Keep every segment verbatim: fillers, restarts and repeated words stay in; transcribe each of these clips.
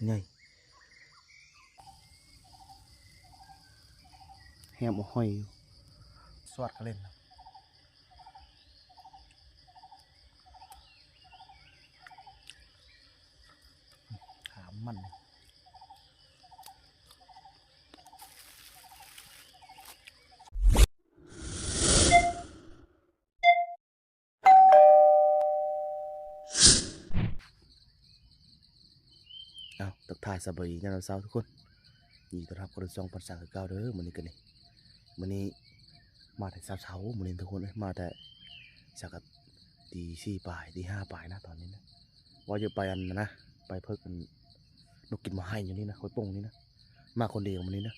ใหญ่ แฮมเอาหอยอยู่ สวัสดกะเล่นนะ ขามมัน เอา ทักทายสบายดียามเช้าทุกคน ยินดีต้อนรับเข้าสู่ช่องปันสังคือเก่าเด้อ มื้อนี้กันนี่ มื้อนี้มาแต่เช้าๆ มื้อนี้ทุกคนเอ้ย มาแต่สักตีสี่ปลาย ตีห้าปลายนะ ตอนนี้นะ ว่าจะไปอันนั้นนะ ไปเพิกอัน นกกินมาให้อยู่นี่นะ ห้วยโป่งนี่นะ มาคนเดียวมื้อนี้นะ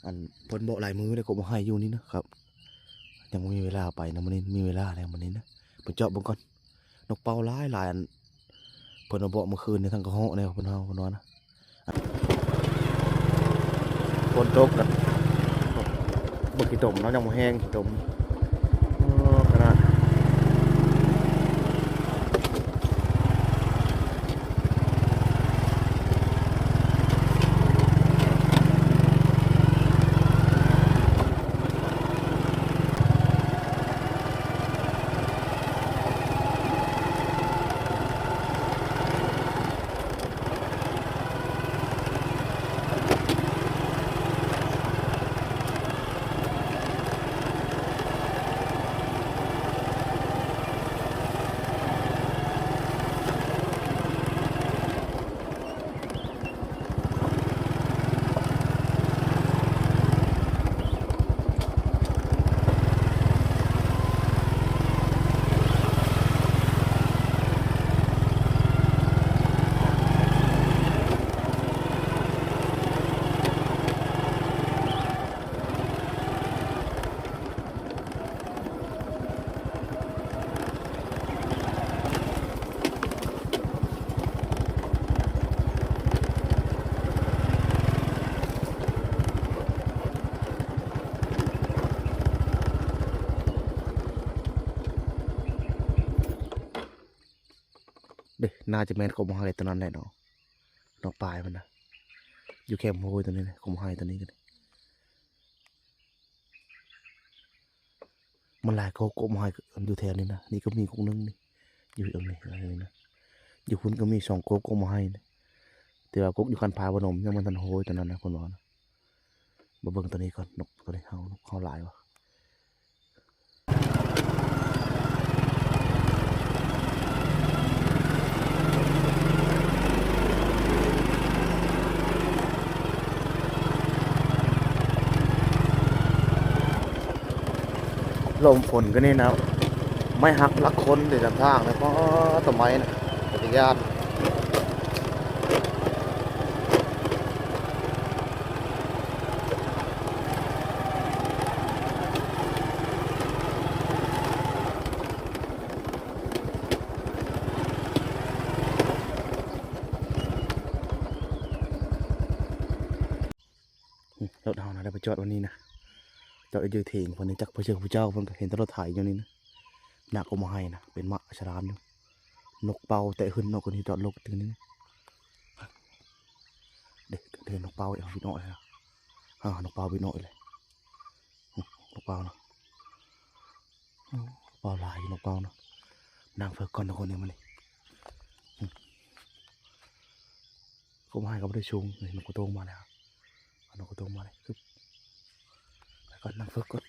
อัน เพิ่นบอกหลายมื้อเลย กกมาให้อยู่นี่นะครับ ยังบ่มีเวลาไปนะ มื้อนี้มีเวลาแล้วมื้อนี้นะ ไปเจาะเบิ่งก่อน นกเป้าหลายหลายอัน เพิ่นมาบอกเมื่อคืนนี่ ทั้งกระเหาะแนวเพิ่นเฮาเพิ่นว่านะ ฝนตกนะ บ่ขี้ตมเนาะ ยังบ่แห้งขี้ตม เออ ขนาด เด้ น่าจะแม่นกกมาให้ตัวนั้นแหละเนาะ นอกปลายมันนะ อยู่แคมห้วยตัวนี้นะ กกมาให้ตัวนี้กัน มันหลายกก กกมาให้อยู่แถวนี้นะ นี่ก็มีกกหนึ่งนี่ อยู่ตรงนี้ อะไรนี่นะ อยู่พุ้นก็มีสองกก กกมาให้นี่ แต่ว่ากกอยู่คันพาพนม ยังมันทันโหยตัวนั้นนะ คนบอกนะ มาเบิ่งตัวนี้ก่อน นกตัวนี้เฮา นกเฮาหลายวะ ลมฝนก็นี่นะ ไม้หักลักคนเดี๋ยวทางเลย เพราะต้นไม้นะ จักรยาน รถเฮานะ ได้ไปจอดวันนี้นะ จอดอยู่เถิง เพิ่นจักผู้เชิงผู้เจ้า เพิ่นก็เห็นแต่รถไถอยู่นี่นะ หนักกกมาให้นะ เป็นหมากฉลามอยู่ นกเป้าแต่ขึ้นนกคนนี้จอดลกตึงนี้ เด็กเดินนกเป้าเอาบินอ้อยนะ อ่านกเป้าบินอ้อยเลย นกเป้าเนาะ นกเป้าหลายอยู่ นกเป้าเนาะ นั่งเฟิกก่อนทุกคนเนี่ยมันนี่ กกมาให้ก็บ่ได้สูง นี่นกกระโต้งมาแล้ว เอานกกระโต้งมาเลย คือ ไปก่อน นั่งเฟิกก่อน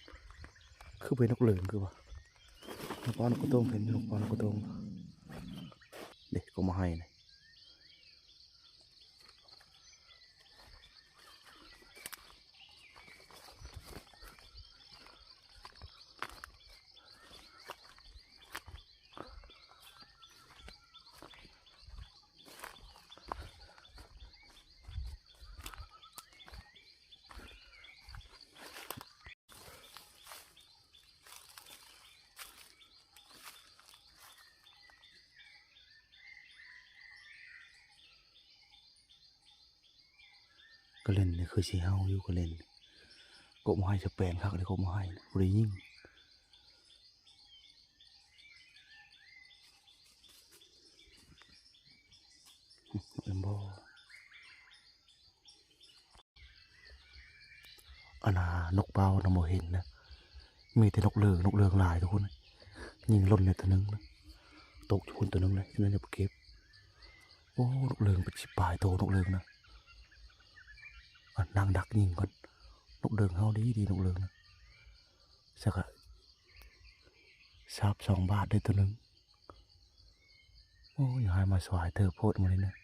คือเป็นนกเหลืองคือวะ นกเป้า นกกระโต้ง เห็นนกเป้า นกกระโต้ง เด็กกกมาให้นี่ กะเล่นนี่คือสิเฮาอยู่ กะเล่น กกมาให้สแปนคักเลย กกมาให้บ่ได้ยิง เอ็มบ่ อันน่ะนกเป้านะบ่เห็นนะ มีแต่นกเหลือง นกเหลืองหลายทุกคน ยิงหล่นเนี่ยตัวหนึ่งนะ ตกอยู่พุ่นตัวหนึ่งเลย ฉะนั้นอย่าไปเก็บ โอ้ นกเหลืองเป็นสิบปลายโต นกเหลืองนะ อ่ะ นั่งดักยิงก่อน นกเหลืองเฮาดีดี นกเหลืองนะ สักอะ สามสองบาทได้ตัวหนึ่ง โอ้ย หายมาสวายเถอะโพดมาเลยนะ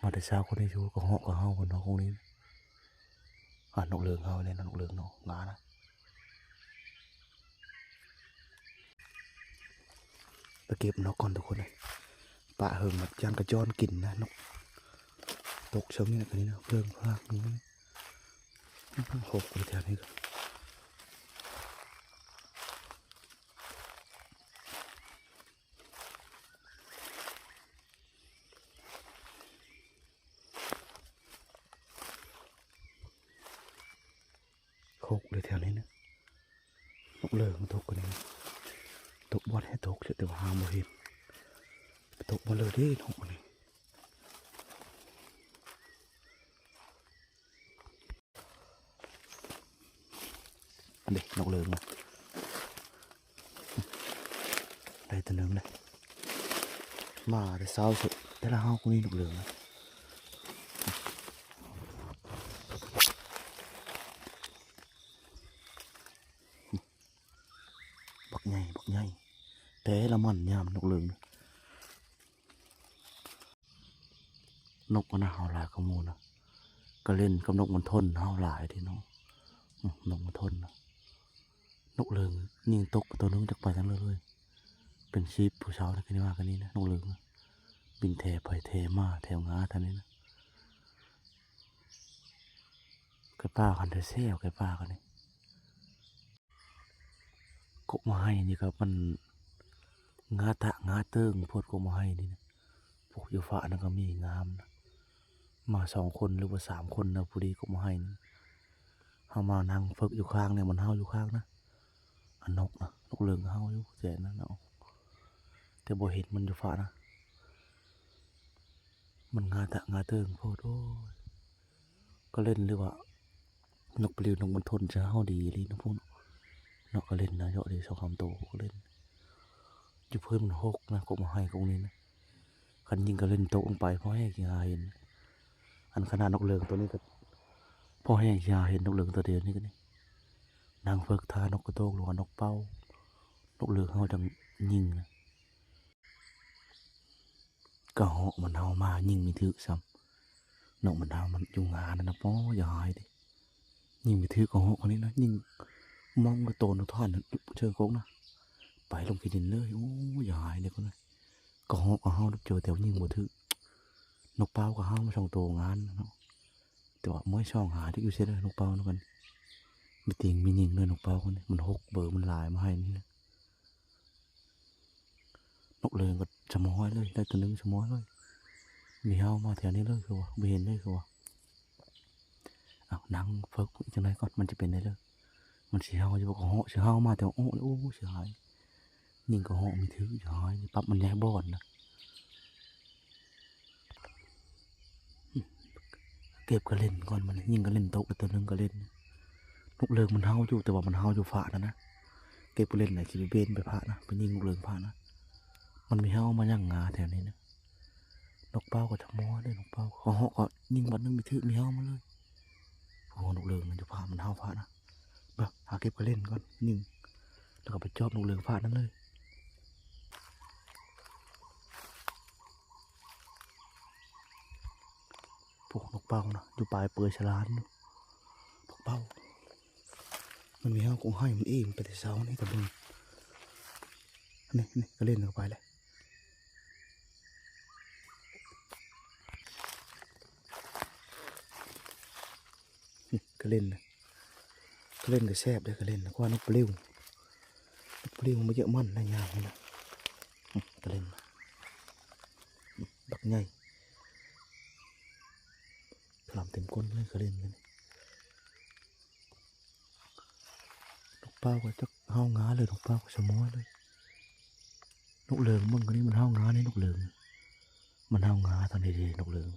มาแต่เช้าก็ได้อยู่ ก็เหาะก็เฮากันเนาะพวกนี้ อ่ะ นกเหลืองเฮาเนี่ยนะ นกเหลืองเนาะ งานะ ไปเก็บนกก่อนทุกคนเลย ปะเหิงแบบย่านกระจ้อนกินนะ นก ตกเชิงนี่แหละ อันนี้นะ เพิ่งพลากนี่ หกอยู่แถวนี้ก็ หกเลยแถวนี้นะ นกเหลืองตกกันนี่ ตกบอดให้ตกเสียแต่ว่าหาบ่เห็น ไปตกบอดเลยเด้นกอันนี้ เด็กนกเหลืองนะ ได้ตัวหนึ่งเลย มาแต่เช้าสุด แต่ละเฮากูนี่นกเหลืองนะ บักใหญ่ บักใหญ่ แต่ละมันยามนกเหลืองนะ นกอันนะเฮาหลายกว่าหมู่นะ ก็เล่นกับนกมันทนเฮาหลายเด้เนาะ อืม นกมันทนนะ นกเหลืองยิงตกตัวหนึ่งจักไปทางเลย เป็นชีพผู้เช้านะ ก็นี่ว่ากันนี่นะ นกเหลืองนะ บินแถไปแถมาแถวงาทางนี้นะ ไก่ป่าคันเทเซล ไก่ป่ากันนี่ กกไม้นี่ก็มันงาตะงาเติงโพด กกไม้นี่นะ ปลูกอยู่ฝ่านั่นก็มีงามนะ มาสองคนหรือว่าสามคนนะ พอดีกกไม้นี่ เฮามานั่งเฟิกอยู่ข้างเนี่ย มันเฮาอยู่ข้างนะ อันนกนะ นกเหลืองเฮาอยู่แต่นั้นเนาะ แต่บ่เห็นมันอยู่ฝ่านะ มันงาตะงาเติงโพด โอ้ย ก็เล่นหรือว่า นกปลิวนกมันทนจะเฮาดีเลยนะพวกเนาะ ก็เล่นนะ เยาะดีสองสามตัวก็เล่น อยู่เพิ่นมันหกนะ กกไม้กกนี้นะ คันยิงก็เล่นตกลงไป พอแห้งสิหาเห็น อันขนาดนกเหลืองตัวนี้ก็ พอแห้งสิหาเห็นนกเหลืองตัวเดียวนี่ก็นี่ นั่งเฟิกท่านกกระโตกหรือว่านกเป้า นกเหลืองเฮาจังยิงนะ กะเหาะมันเฮามายิงมีถืกซ้ำ นกมันเฮามันอยู่งานั่นนะ ป้อ อย่าหายเด้ ยิงมีถืกกะเหาะคนนี้นะ ยิงมองกระโตนกท่อนเชิงโคกนะ ไปลงขี้ดินเลย โอ้ อย่าหายเด้คนนะ กะเหาะกะเฮาเจอแต่ว่ายิงบ่ถืก นกเป้ากะเฮามาสองตัวงานเนาะ แต่ว่าม้อยช่องหาที่อยู่เสียเลยนกเป้านะกัน มีติงมียิงเลยนกเป้าคนนี้ มันหกเบอร์มันหลายมาให้นี่นะ นกเหลืองก็สะม้อยเลย ได้ตัวหนึ่งสะม้อยเลย มีเฮามาแถวนี้เลยคือว่าบ่เห็นเลยคือว่า อ้าว นั่งเฟิกจังได๋ก่อน มันสิเป็นได้เลย มันสิเฮาอยู่บ่ กะเหาะสิเฮามาแต่ว่า โอ้ โอ้ สิหาย ยิงกะเหาะมีถืกสิหาย ปรับมันย้ายบ่อนนะ เก็บกะเล่นก่อน มันยิงกะเล่นตกแล้วตัวหนึ่งกะเล่น นกเหลืองมันเฮาอยู่ แต่ว่ามันเฮาอยู่ฝ่านั่นนะ เก็บกะเล่นน่ะ สิไปเบนไปฝ่านะ ไปยิงนกเหลืองฝ่านะ มันมีเฮามาย่างงาแถวนี้นะ นกเป้าก็สะม้อยเด้ นกเป้า กะเหาะก็ยิงบัดหนึ่งมีถืกมีเฮามาเลย โอ้ นกเหลืองมันอยู่ฝ่า มันเฮาฝ่านะ บ่ หาเก็บกะเล่นก่อน ยิง แล้วก็ไปจอบนกเหลืองฝ่านั่นเลย พวกนกเป้านะ อยู่ปลายเปยฉลานอยู่ นกเป้า มันมีเฮากงให้มันเองไปแต่เช้านี่ แต่เบิ่ง นี่ นี่กะเล่นเข้าไปเลย นี่กะเล่นนะ กะเล่นก็แซ่บเด้อกะเล่นนะ กว่านกปลิว นกปลิวมันเยอะมันนะ ยามนี่นะ อืม กะเล่นนะ อืม บักใหญ่ ลำเต็มก้นเลยกะเล่นกัน นกเป้าก็จักเฮางาเลย นกเป้าก็สะม้อยเลย นกเหลืองเบิ่งคนนี้มันเฮางานี่ นกเหลือง มันเฮางาทางใดๆ นกเหลือง น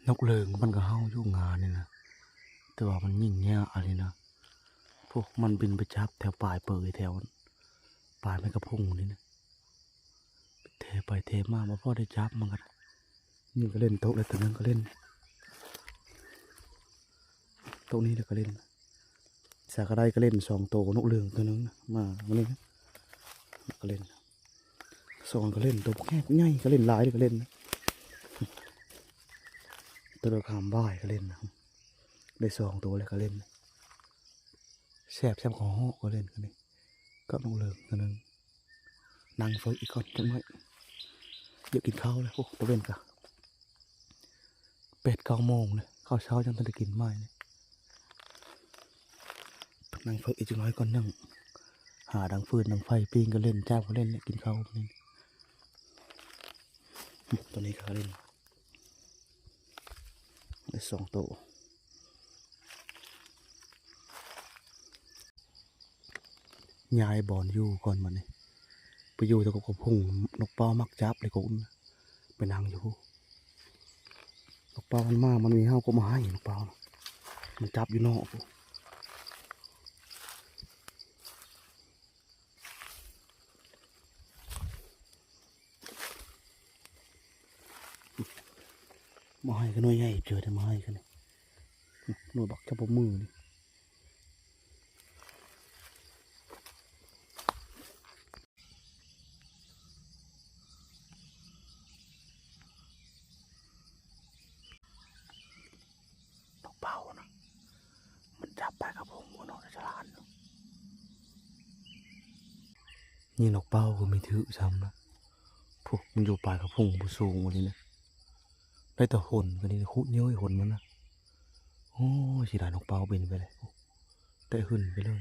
นกเหลืองมันก็เห่าอยู่งานี่นะ แต่ว่ามันยิงยากอะลีนะ พวกมันบินไปจับแถวปลายเปยแถวปลายไม้กระพุ้งนี่นะ เทไปเทมาบ่พอได้จับมันก็ได้ นี่ก็เล่นโต๊ะแล้วตัวนึงก็เล่น โต๊ะนี้แล้วก็เล่น สากะได้ก็เล่นสองโต นกเหลืองตัวนึงนะ มาวันนี้นะ ก็เล่น สองก็เล่น โตบักแฮกใหญ่ก็เล่น หลายก็เล่นนะ ตัวเดียวขามบ่ายก็เล่นนะ ได้สองโตแล้วก็เล่น แซบแซบของเหาะก็เล่นกันนี่ กับนกเหลืองตัวนึง นั่งเฝ้าอีกก่อนจักหน่อย เดี๋ยวกินข้าวแล้ว โอ้ ตะเว็นกะแปดเก้าโมงเลย ข้าวเช้ายังทันได้กินไม่เลย นั่งเฝ้าอีกจักหน่อยก่อน นั่งหาดังฟืนดังไฟ ปิ้งก็เล่น จ้างก็เล่นเนี่ย กินข้าวก็เล่น ตัวนี้ก็เล่น ได้สองโต ย้ายบ่อนอยู่ก่อนบัดนี้ ไปอยู่แต่กกพุ้ง นกเป้ามักจับเลย กก ไปนั่งอยู่พุ้น นกเป้ามันมา มันมีเห่า กกไม้ นกเป้า มันจับอยู่นอกพุ้น ไม้ก็หน่วยใหญ่เจอแต่ไม้กันนี่ หน่วยบักจับปะมือนี่ นกเป้านะ มันจับปลากระพงบนนอกฉลาดเนาะ นี่นกเป้าก็มีถือซ้ำนะ พวกมันอยู่ปลายกระพงบ่สูงกว่านี้นะ ได้แต่หนก็นี่นะ คุเย้ยหนมันนะ โอ้ย เสียดายนกเป้าบินไปเลย แต่หึ่นไปเลย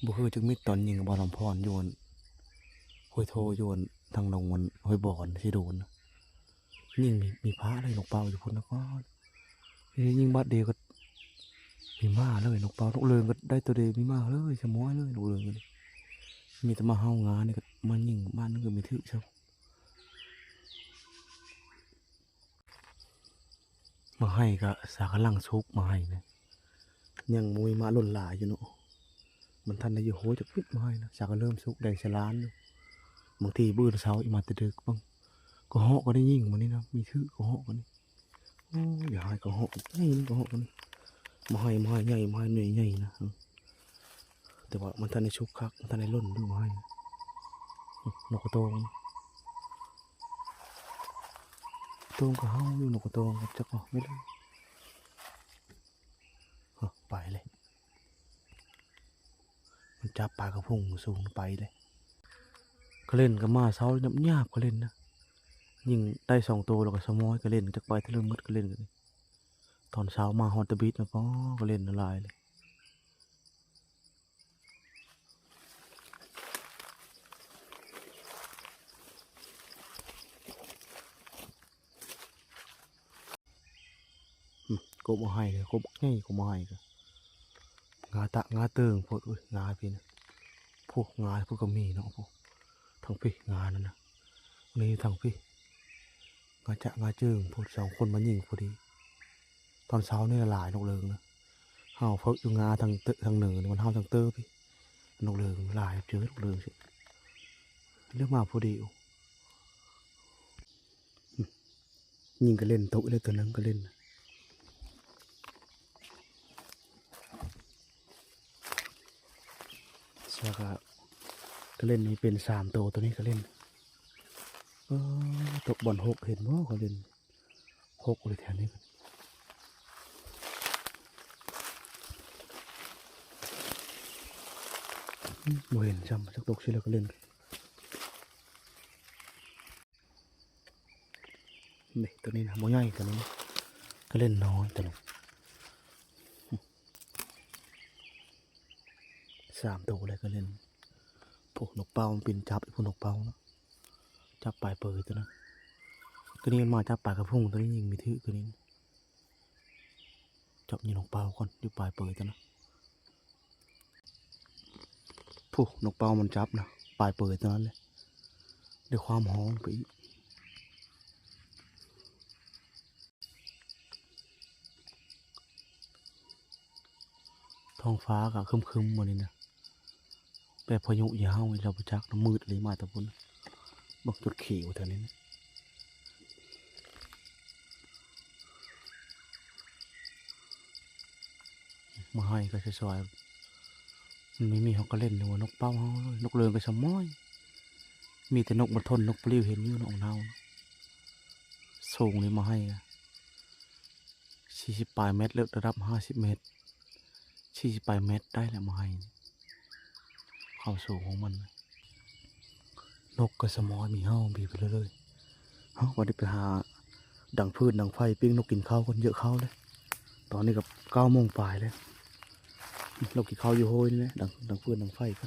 บ่คือจักมิดตอนยิงกับบอลลำพอนอยู่อันห้วยโทอยู่อันทางหนองมันห้วยบอนสิโดนนะ ยิงมี มีพระเลยนกเป้าอยู่พุ้นนะก่อน นี่ยิงบาดเดียวก็มีมาเลยนกเป้า นกเหลืองก็ได้ตัวเดียวมีมาเลย สมอยเลยนกเหลืองก็ดี มีแต่มาเห่างานี่ก็มายิงบ้านนึงก็มีถือซะ มาให้ก็สากะลังสุกมาให้นะ ยังบ่มีมาล้นหลายอยู่เนาะ มันทันได้อยู่โหจักปิดมาให้นะ สากะเริ่มสุกได้สลานอยู่ บางทีมื้อเช้าอีกมาแต่ดึกบ้าง ก็เหาะก็ได้ยิงมานี่นะ มีถือก็เหาะกันนี่ โอ้ย อย่าให้ก็เหาะ นี่ก็เหาะกันนี่ มาให้ มาให้ใหญ่ มาให้หน่วยใหญ่นะ แต่ว่ามันทันได้สุกคัก มันทันได้ล้นดูมาให้ นกกระโตง กระโตงก็เห่าอยู่ นกกระโตงก็จักออกไม่รู้ เอ้อ ไปเลย มันจับปลากระพงสูงไปเลย กะเล่นก็มาเช้าหยาบๆ กะเล่นนะ ยิงได้สองโตแล้วก็สมอยกะเล่น จักไปทะเลมืดกะเล่นกัน ตอนเช้ามาฮอดตะบิดนะ ก็กะเล่นหลายเลย อืม กบเอาให้เลย กบใหญ่ กบเอาให้ก็ งาตะ งาเติงโพด อุ้ย งาพี่นะ พวกงาพวกก็มีเนาะ พวก ทางพี่งานั่นนะ นี่ทางพี่ งาจะ งาเจิงโพด สองคนมายิงพอดี ตอนเช้านี่หลายนกเหลืองนะ เห่าเพิกอยู่งาทางเตอะ ทางเหนือนี่ มันเห่าทางเตอะพี่ นกเหลืองหลาย เจอนกเหลืองสิ เลือกมาพอดี โอ้ ยิงกะเล่นโต๊ะเลย ตัวนั้นกะเล่น แล้วก็กะเล่นนี่เป็นสามโต ตัวนี้กะเล่น เออ ตกบ่อนหก เห็นบ่ กะเล่นหกเลยแถวนี้ อืม บ่เห็นซ้ำ จักตกสิแล้วกะเล่น นี่ตัวนี้นะ บ่ใหญ่ตัวนี้นะ กะเล่นน้อยตัวนี้ สามโตเลยกะเล่น พวกนกเป้ามันบินจับ อีกพวกนกเป้าเนาะ จับปลายเปยตัวนั้น ตัวนี้มันมาจับปลากระพง ตัวนี้ยิงมีถือตัวนี้ จับยิงนกเป้าก่อน อยู่ปลายเปยตัวนั้น ผู้นกเป้ามันจับนะ ปลายเปยตัวนั้นเลย ด้วยความฮ้องไปอีก ท้องฟ้าก็ครึ้มๆมื้อนี้นะ แบบพายุยาวอีหลีบ่จักนะ มืดเลยมาแต่พุ้น บักจุดขีวแถวนี้นะ มาให้ก็สวยๆ มันไม่มีเขาก็เล่นอยู่ว่านกเป้าเฮาเลย นกเลิงก็สมอย มีแต่นกมาทน นกปลิวเห็นอยู่ นกเนา สูงเลยมาให้อะ สี่สิบปลายเมตร แล้วระดับห้าสิบเมตร สี่สิบปลายเมตรได้แหละมาให้ ความสูงของมันนะ นกก็สมอยมีเฮาบีไปเรื่อยๆ เฮาวันนี้ไปหาดังฟืนดังไฟปิ้งนกกินข้าวกันเยอะข้าวเลย ตอนนี้ก็เก้าโมงปลายแล้ว เรากินข้าวอยู่โฮยนี่นะ ดังดังฟืนดังไฟก็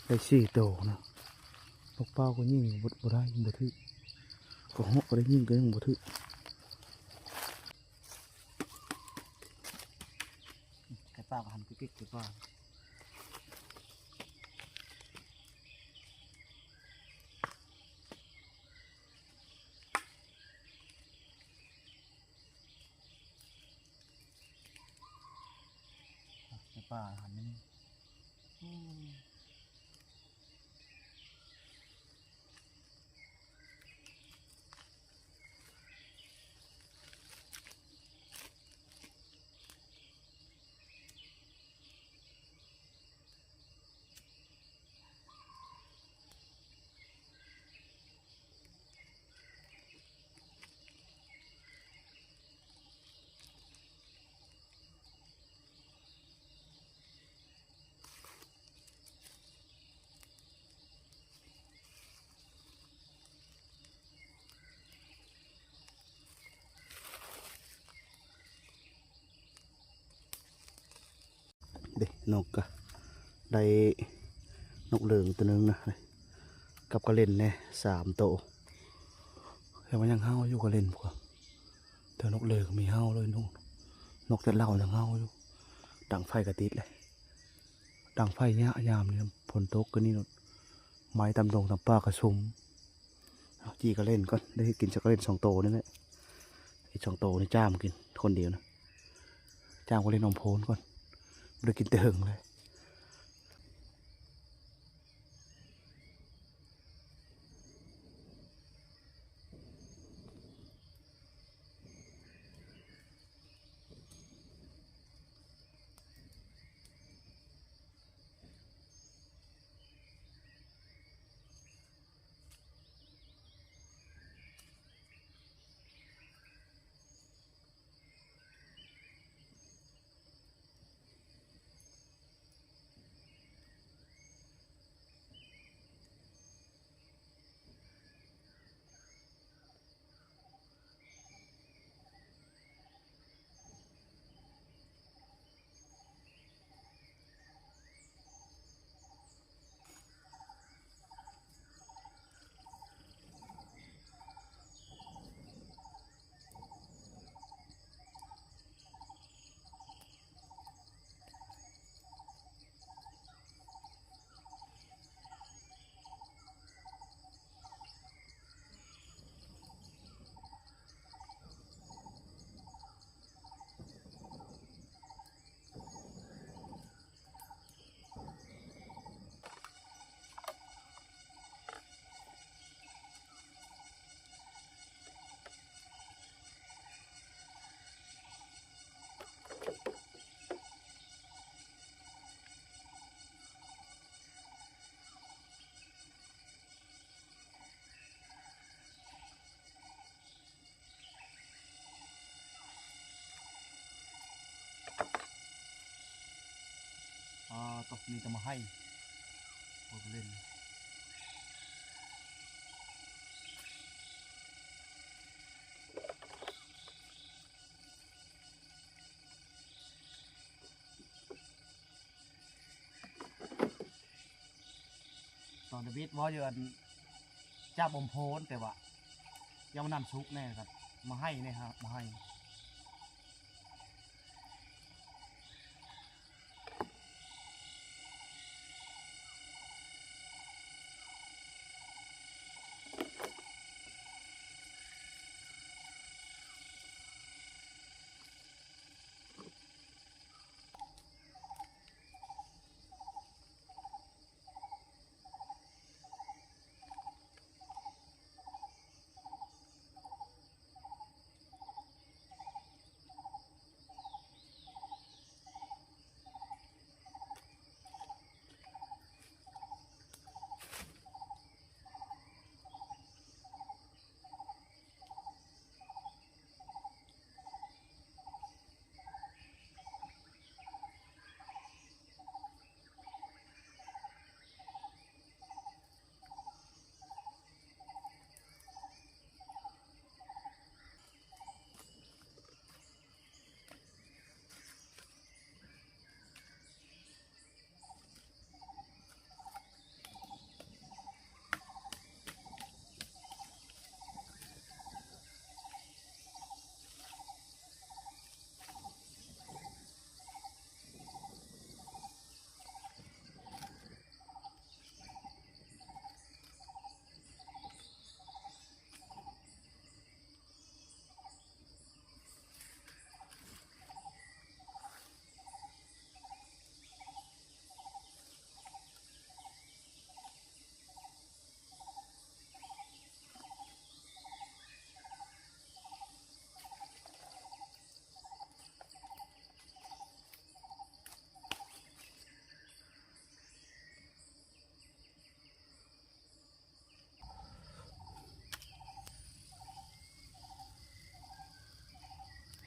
ได้สี่โตนะ นกเป้าก็ยิงบ่บ่ได้ บ่ถืก ก็เหาะก็ได้ยิงก็ยังบ่ถืก ไก่ป่าก็หันปิ๊กๆ ไก่ป่า ไก่ป่าหันนี่ อืม เด้นกกะได้นกเหลืองตัวหนึ่งนะ กับกระเล่นแน่สามโต แต่ว่ายังเฮาอยู่กระเล่นพวก แต่นกเหลืองมีเฮาเลยนก นกแต่เหล่ายังเฮาอยู่ ดังไฟกะติดเลย ดังไฟเนี้ยยามนี้ฝนตกก็นี่โลด ไม้ตำดงตำป่ากะซุม เอาจีกะเล่นก่อน ได้กินจักกะเล่นสองโตนี่แหละ อีกสองโตนี่จ้ามกินคนเดียวนะ จ้ามกะเล่นอมโพนก่อน บ่ได้กินแต่เหิงเลยอ่าตกมีแต่มาให้พวกเล่น ตอนเดวิดว่าอยู่อันจับอมโพนแต่ว่ายังมันนั่นสุกแน่ครับ มาให้เนี่ยฮะ มาให้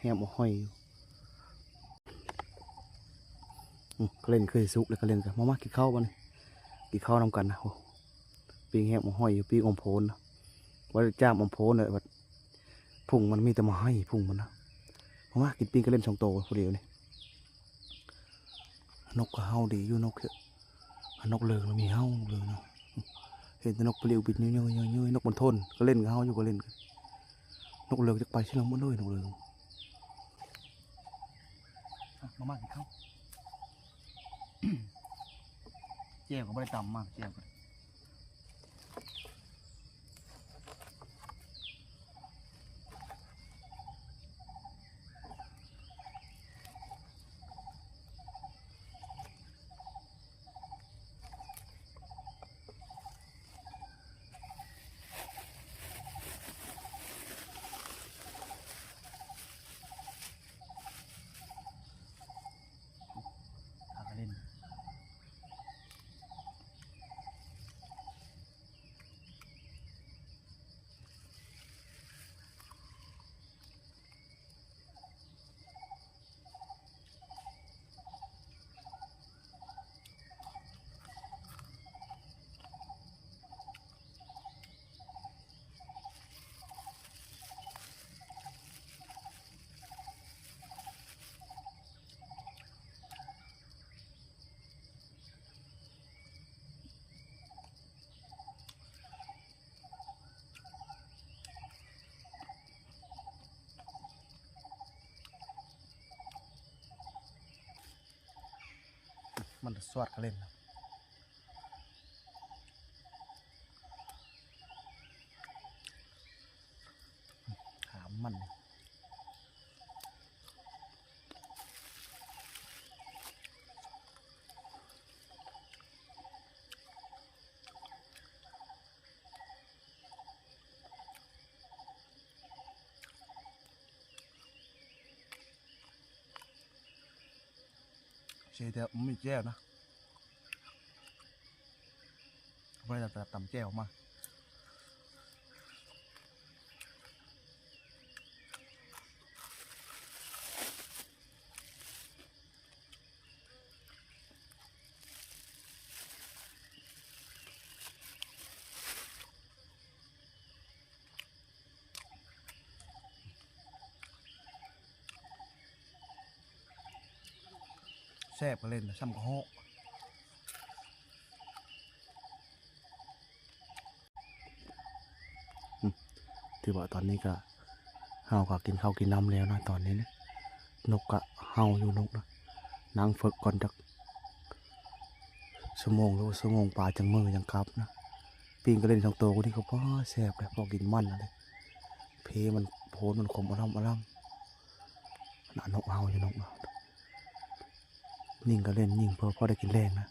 แฮมเอาห้อยอยู่ อืม กะเล่นเคยสุกแล้ว กะเล่นกัน มา มากินข้าวบัดนี้ กินข้าวนำกันนะ โอ้ ปิ้งแฮมเอาห้อยอยู่ ปิ้งอมโพนนะ ว่าจ้ามอมโพนเลย ว่าพุงมันมีแต่มาให้พุงมันนะ มา มากินปิ้งกะเล่นสองโตผู้เดียวนี่ นกก็เฮาดีอยู่ นกเถอะ นกเลิงมันมีเฮา นกเลิงเนาะ เห็นแต่นกปลิวบินเยอะๆๆๆ นกมันทน กะเล่นก็เฮาอยู่ กะเล่นกัน นกเลิงจักไปใส่หลังหมดเลย นกเลิง อ่ะ มา มากินข้าว แจ่วก็บ่ได้ตำมา แจ่วก็ พากันเล่น มันสวดกันเล่นนะ ถามมัน เสียแต่ไม่แจ่วนะ ไม่ได้แต่ตำแจ่วมา แซ่บกันเล่นนะ ซ้ำกะโฮะ อืม ถือว่าตอนนี้ก็ เฮาก็กินข้าวกินน้ำแล้วนะ ตอนนี้นะ นกก็เฮาอยู่ นกนะ นั่งฝึกก่อนจัก ชั่วโมงหรือว่าชั่วโมงปลายจั่งเมือจั่งกลับนะ ปิ้งกะเล่นสองโตนี่ก็พอแซ่บเลย พอกินมันนะเลย เพมันโพนมันขมอร่ำอร่ำนะ นกเฮาอยู่ นกนะ ยิงกะเล่น ยิงเพื่อพอได้กินแรงนะ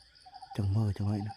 จั่งเมือจั่งไว้นะ